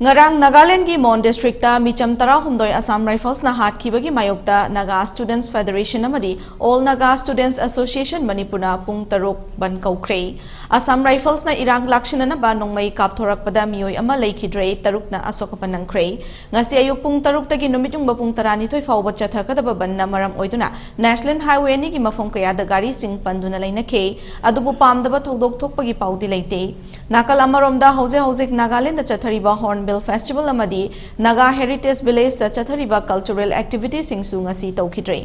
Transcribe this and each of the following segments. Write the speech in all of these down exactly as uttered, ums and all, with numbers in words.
ꯉꯔꯥꯡ ꯅꯥꯒꯥꯂꯦꯟꯗꯒꯤ ꯃꯣꯟ ꯗꯤꯁꯇ꯭ꯔꯤꯛꯇ ꯃꯤꯆꯝ ꯇꯔꯥꯍꯨꯝꯗꯣꯏ ꯑꯁꯥꯝ ꯔꯥꯏꯐꯜꯁꯅ ꯍꯥꯠꯈꯤꯕꯒꯤ ꯃꯥꯌꯣꯛꯇ ꯅꯥꯒꯥ ꯁ꯭ꯇꯨꯗꯦꯟꯠꯁ ꯐꯦꯗꯔꯦꯁꯟ ꯑꯃꯗꯤ ꯑꯣꯜ ꯅꯥꯒꯥ ꯁ꯭ꯇꯨꯗꯦꯟꯠꯁ ꯑꯦꯁꯣꯁꯤꯌꯦꯁꯟ ꯃꯅꯤꯄꯨꯔꯅ ꯄꯨꯡ ꯇꯔꯨꯛ ꯕꯟ ꯀꯧꯈ꯭ꯔꯦ꯫ ꯑꯁꯥꯝ ꯔꯥꯏꯐꯜꯁꯅ ꯏꯔꯥꯡ ꯂꯥꯛꯁꯤꯟꯅꯅꯕ ꯅꯣꯡꯃꯩ ꯀꯥꯞꯊꯣꯔꯛꯄꯗ ꯃꯤꯑꯣꯏ ꯑꯃ ꯂꯩꯈꯤꯗ꯭ꯔꯦ, ꯇꯔꯨꯛꯅ ꯑꯁꯣꯛ ꯑꯄꯟ ꯅꯪꯈ꯭ꯔꯦ꯫ ꯉꯁꯤ ꯑꯌꯨꯛ ꯄꯨꯡ ꯇꯔꯨꯛꯇꯒꯤ ꯅꯨꯃꯤꯠ ꯌꯨꯡꯕ ꯄꯨꯡ ꯇꯔꯥꯅꯤꯊꯣꯏ ꯐꯥꯎꯕ ꯆꯠꯊꯒꯗꯕ ꯕꯟꯅ ꯃꯔꯝ ꯑꯣꯏꯗꯨꯅ ꯅꯦꯁꯅꯦꯜ ꯍꯥꯏꯋꯦ ꯑꯅꯤꯒꯤ ꯃꯐꯝ ꯀꯌꯥꯗ ꯒꯥꯔꯤꯁꯤꯡ ꯄꯟꯗꯨꯅ ꯂꯩꯅꯈꯤ꯫ ꯑꯗꯨꯕꯨ ꯄꯥꯝꯗꯕ ꯊꯧꯗꯣꯛ ꯊꯣꯛꯄꯒꯤ ꯄꯥꯎꯗꯤ ꯂꯩꯇꯦ꯫ ꯅꯥꯀꯜ ꯑꯃꯔꯣꯝꯗ ꯍꯧꯖꯤꯛ ꯍꯧꯖꯤꯛ ꯅꯥꯒꯥꯂꯦꯟꯗ ꯆꯠꯊꯔꯤꯕ ꯍꯣꯔꯟꯕꯤꯜ ꯐꯦꯁꯇꯤꯚꯦꯜ ꯑꯃꯗꯤ ꯅꯥꯒꯥ ꯍꯦꯔꯤꯇꯦꯖ ꯚꯤꯂꯦꯖꯇ ꯆꯠꯊꯔꯤꯕ ꯀꯜꯆꯔꯦꯜ ꯑꯦꯛꯇꯤꯚꯤꯇꯤꯁꯤꯡꯁꯨ ꯉꯁꯤ ꯇꯧꯈꯤꯗ꯭ꯔꯦ꯫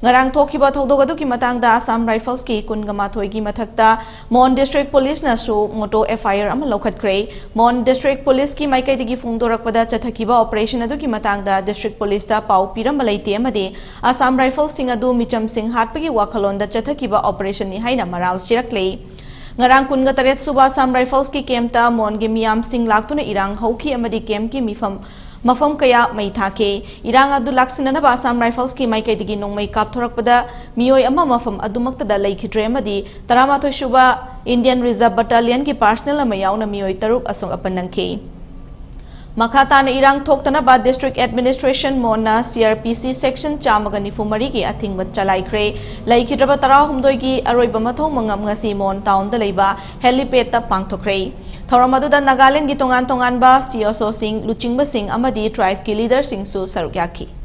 ꯉꯔꯥꯡ ꯊꯣꯛꯈꯤꯕ ꯊꯧꯗꯣꯛ ꯑꯗꯨꯒꯤ ꯃꯇꯥꯡꯗ ꯑꯁꯥꯝ ꯔꯥꯏꯐꯜꯁꯀꯤ ꯀꯨꯟꯒ ꯃꯥꯊꯣꯏꯒꯤ ꯃꯊꯛꯇ ꯃꯣꯟ ꯗꯤꯁꯇ꯭ꯔꯤꯛ ꯄꯨꯂꯤꯁꯅꯁꯨ ꯃꯣꯇꯣ ꯑꯦꯐ ꯑꯥꯏ ꯑꯥꯔ ꯑꯃ ꯂꯧꯈꯠꯈ꯭ꯔꯦ꯫ ꯃꯣꯟ ꯗꯤꯁꯇ꯭ꯔꯤꯛ ꯄꯨꯂꯤꯁꯀꯤ ꯃꯥꯏꯀꯩꯗꯒꯤ ꯐꯣꯡꯗꯣꯔꯛꯄꯗ ꯆꯠꯊꯈꯤꯕ ꯑꯣꯄꯔꯦꯁꯟ ꯑꯗꯨꯒꯤ ꯃꯇꯥꯡꯗ ꯗꯤꯁꯇ꯭ꯔꯤꯛ ꯄꯨꯂꯤꯁꯇ ꯄꯥꯎ ꯄꯤꯔꯝꯕ ꯂꯩꯇꯦ ꯑꯃꯗꯤ ꯑꯁꯥꯝ ꯔꯥꯏꯐꯜꯁꯤꯡ ꯑꯗꯨ ꯃꯤꯆꯝꯁꯤꯡ ꯍꯥꯠꯄꯒꯤ ꯋꯥꯈꯜꯂꯣꯟꯗ ꯆꯠꯊꯈꯤꯕ ꯑꯣꯄꯔꯦꯁꯟꯅꯤ ꯍꯥꯏꯅ ꯃꯔꯥꯜ ꯁꯤꯔꯛꯂꯦ꯫ ꯉꯔꯥꯡ ꯀꯨꯟꯒ ꯇꯔꯦꯠ ꯁꯨꯕ ꯑꯁꯥꯝ ꯔꯥꯏꯐꯜꯁꯀꯤ ꯀꯦꯝꯞꯇ ꯃꯣꯟꯒꯤ ꯃꯤꯌꯥꯝꯁꯤꯡ ꯂꯥꯛꯇꯨꯅ ꯏꯔꯥꯡ ꯍꯧꯈꯤ ꯑꯃꯗꯤ ꯀꯦꯝꯞꯀꯤ ꯃꯤꯐꯝ, ꯃꯐꯝ ꯀꯌꯥ ꯃꯩ ꯊꯥꯈꯤ꯫ ꯏꯔꯥꯡ ꯑꯗꯨ ꯂꯥꯛꯁꯤꯟꯅꯅꯕ ꯑꯁꯥꯝ ꯔꯥꯏꯐꯜꯁꯀꯤ ꯃꯥꯏꯀꯩꯗꯒꯤ ꯅꯣꯡꯃꯩ ꯀꯥꯞꯊꯣꯔꯛꯄꯗ ꯃꯤꯑꯣꯏ ꯑꯃ ꯃꯐꯝ ꯑꯗꯨꯃꯛꯇꯗ ꯂꯩꯈꯤꯗ꯭ꯔꯦ ꯑꯃꯗꯤ ꯇꯔꯥꯃꯥꯊꯣꯏ ꯁꯨꯕ ꯏꯟꯗꯤꯌꯟ ꯔꯤꯖꯔꯚ ꯕꯠꯇꯥꯂꯤꯌꯟꯒꯤ ꯄꯥꯔꯁꯅꯦꯜ ꯑꯃ ꯌꯥꯎꯅ ꯃꯤꯑꯣꯏ ꯇꯔꯨꯛ ꯑꯁꯣꯛ ꯑꯄꯟ ꯅꯪꯈꯤ꯫ ꯃꯈꯥ ꯇꯥꯅ ꯏꯔꯥꯡ ꯊꯣꯛꯇꯅꯕ district administration ꯃꯣꯟꯅ C R P ꯁꯤ ꯁꯦꯛꯁꯟ ꯆꯥꯝꯃꯒ ꯅꯤꯐꯨ ꯃꯔꯤꯒꯤ ꯑꯊꯤꯡꯕ ꯆꯂꯥꯏꯈ꯭ꯔꯦ꯫ ꯂꯩꯈꯤꯗ꯭ꯔꯕ ꯇꯔꯥꯍꯨꯝꯗꯣꯏꯒꯤ ꯑꯔꯣꯏꯕ ꯃꯊꯧ ꯃꯉꯝ ꯉꯁꯤ ꯃꯣꯟ ꯇꯥꯎꯟꯗ ꯂꯩꯕ ꯍꯦꯂꯤꯄꯦꯗꯇ ꯄꯥꯡꯊꯣꯛꯈ꯭ꯔꯦ꯫ ꯊꯧꯔꯝ ꯑꯗꯨꯗ ꯅꯥꯒꯥꯂꯦꯟꯗꯒꯤ ꯇꯣꯉꯥꯟ ꯇꯣꯉꯥꯟꯕ ꯁꯤ ꯑꯦꯁ ꯑꯣꯁꯤꯡ, ꯂꯨꯆꯤꯡꯕꯁꯤꯡ ꯑꯃꯗꯤ ꯇ꯭ꯔꯥꯏꯕꯀꯤ ꯂꯤꯗꯔꯁꯤꯡꯁꯨ ꯁꯔꯨꯛ ꯌꯥꯈꯤ꯫